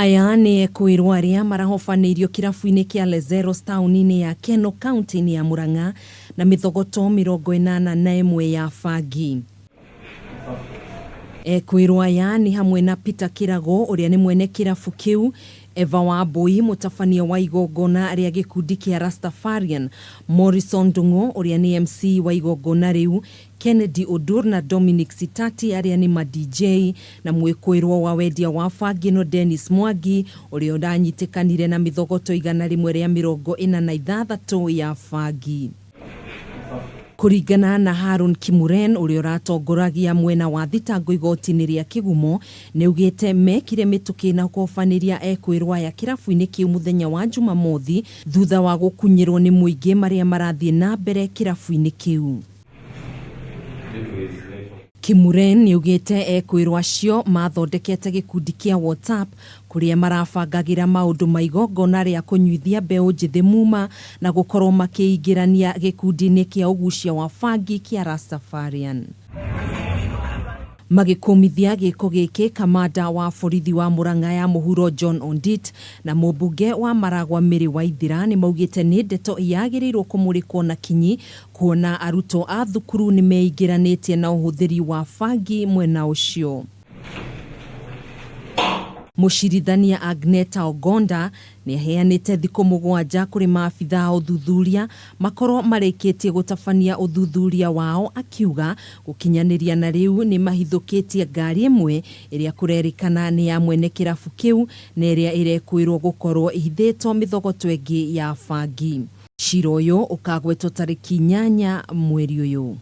Aya nĩ ekũĩrwo arĩa marahobanĩirio kĩrabu-inĩ kĩa Lezeros taũni-inĩ ya Kenol kauntĩ-inĩ ya Murang'a na mĩthogoto 81 ya bangi. Ekwĩrwo aya nĩ hamwe na Peter Kĩrago ũrĩa nĩ mwene kĩrabu kĩu, Eva Wambui mũtabania wa igongona rĩa gĩkundi kĩa Rastafarian, Morrison Ndung'u ũrĩa nĩ MC wa igongona rĩu, Kennedy Odur na Dominic Sitati arĩa nĩ ma DJ, na mwĩkũĩrwo wa wendia wa bangi ĩno Dennis Mwangi ũrĩa ũranyitĩkanire na mĩthogoto 146 ya bangi. Kũringana na Harun Kimuren ũrĩa ũratongoragia mwena wa thitango igoti-inĩ rĩa Kĩgumo, nĩaugĩte mekire mĩtũkĩ na kũhobanĩria ekwĩrwo aya kĩrabu-inĩ kĩu mũthenya wa Njumamothi thutha wa gũkunyĩrwo nĩ mũingĩ marĩa marathiĩ na mbere kĩrabu-inĩ kĩu. Kimuren nĩaugĩte ekwĩrwo acio mathondekete gĩkundi kĩa WhatsApp kũrĩa marabangagĩra maũndũ ma igongona rĩa kũnyuithia mbeũ njĩthĩ muma na gũkorwo makĩingĩrania gĩkundi-inĩ kĩa ũgucia wa bangi kĩa Rastafarian. Magĩkũmithia gĩko gĩkĩ, kamanda wa borithi wa Murang'a ya mũhuro John Ondit na mũmbunge wa Maragwa Mary Waithira nĩmaugĩte nĩ ndeto yagĩrĩirwo kũmũrĩkwo na kinyi kuona arutwo a thukuru nĩmeingĩranĩtie na ũhũthĩri wa bangi mwena ũcio. Mũcirithania Agneta Ogonda nĩaheanĩte thikũ 7 kũrĩ maabitha a ũthuthuria makorwo marĩkĩtie gũtabania ũthuthuria wao, akiuga gũkinyanĩria na rĩu nĩmahithũkĩtie ngari ĩmwe ĩrĩa kũrerĩkana nĩ ya mwene kĩrabu kĩu na ĩrĩa ĩrekwĩrwo gũkorwo ĩhithĩtwo mĩthogoto ĩngĩ ya bangi. Cira ũyũ ũkagwetwo tarĩki 8 mweri ũyũ.